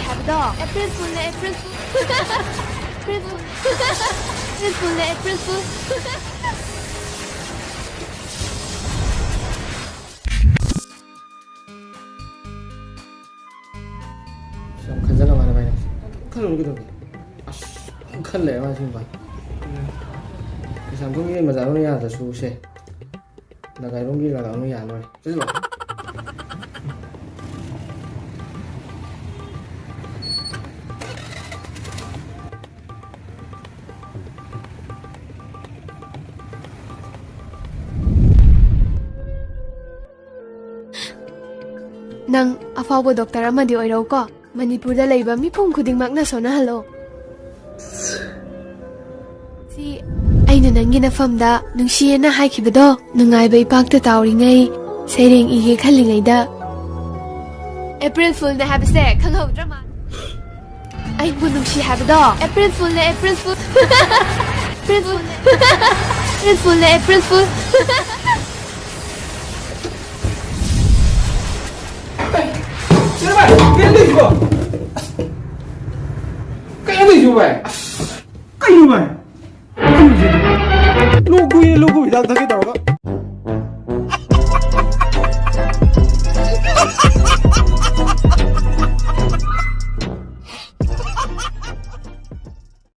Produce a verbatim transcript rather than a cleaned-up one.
ꯍꯥꯏꯕꯗꯣ April ꯐꯨꯜꯅꯦ, April ꯐꯨꯜ꯫ April ꯐꯨꯜ꯫ April ꯐꯨꯜꯅꯦ, April ꯐꯨꯜ꯫ ꯑꯁ, ꯌꯥꯝ ꯈꯟꯖꯜꯂ ꯃꯥꯜꯂꯦ ꯚꯥꯏ ꯅꯪꯁꯦ꯫ ꯈꯜꯂꯨꯅꯨ ꯀꯩꯗꯧꯒꯦ? ꯑꯁ, ꯌꯥꯝ ꯈꯜꯂꯦ ꯃꯥꯁꯦ ꯚꯥꯏ꯫ ꯀꯩꯁꯥꯝꯊꯣꯡꯒꯤ ꯃꯖꯥꯔꯨꯅ ꯌꯥꯗ꯭ꯔꯁꯨ ꯁꯦ, ꯅꯒꯥꯏꯔꯣꯝꯒꯤ ꯂꯒꯥꯎꯅ ꯌꯥ ꯂꯣꯏꯔꯦ꯫ ꯆꯠꯂꯣ꯫ ꯅꯪ ꯑꯐꯥꯎꯕ ꯗꯣꯛꯇꯔ ꯑꯃꯗꯤ ꯑꯣꯏꯔꯧꯀꯣ꯫ ꯃꯅꯤꯄꯨꯔꯗ ꯂꯩꯕ ꯃꯤꯄꯨꯝ ꯈꯨꯗꯤꯡꯃꯛꯅ ꯁꯣꯟꯅꯍꯜꯂꯣ꯫ ꯁꯤ ꯑꯩꯅ ꯅꯪꯒꯤ ꯅꯐꯝꯗ ꯅꯨꯡꯁꯤꯌꯦꯅ ꯍꯥꯏꯈꯤꯕꯗꯣ, ꯅꯨꯡꯉꯥꯏꯕ ꯏꯄꯥꯛꯇ ꯇꯥꯎꯔꯤꯉꯩ, ꯁꯩꯔꯦꯡ ꯏꯒꯦ ꯈꯜꯂꯤꯉꯩꯗ꯫ ꯑꯦꯄ꯭ꯔꯤꯜ ꯐꯨꯜꯅꯦ ꯍꯥꯏꯕꯁꯦ ꯈꯪꯍꯧꯗ꯭ꯔ ꯃꯥꯜꯂꯦ꯫ ꯑꯩꯕꯨ ꯅꯨꯡꯁꯤ ꯍꯥꯏꯕꯗꯣ ꯑꯦꯄ꯭ꯔꯤꯜ ꯐꯨꯜꯅꯦ, ꯑꯦꯄ꯭ꯔꯤꯜ ꯐꯨꯜ꯫ ꯑꯦꯄ꯭ꯔꯤꯜ ꯐꯨꯜꯅꯦ꯫ ꯑꯦꯄ꯭ꯔꯤꯜ ꯐꯨꯜꯅꯦ, ꯑꯦꯄ꯭ꯔꯤꯜ ꯐꯨꯜ꯫ ꯀꯩꯅꯣ ꯚꯥꯏ? ꯀꯩꯅꯣ ꯇꯧꯏꯁꯤꯕꯣ? ꯀꯩꯅꯣ ꯇꯧꯏꯁꯤꯕꯣ ꯚꯥꯏ? ꯑꯁ, ꯀꯩꯅꯣ ꯚꯥꯏ? ꯂꯣꯛ ꯈꯨꯏ, ꯂꯣꯛ ꯈꯨꯏ ꯍꯤꯗꯥꯛ ꯊꯛꯀꯦ ꯇꯧꯔꯒ꯫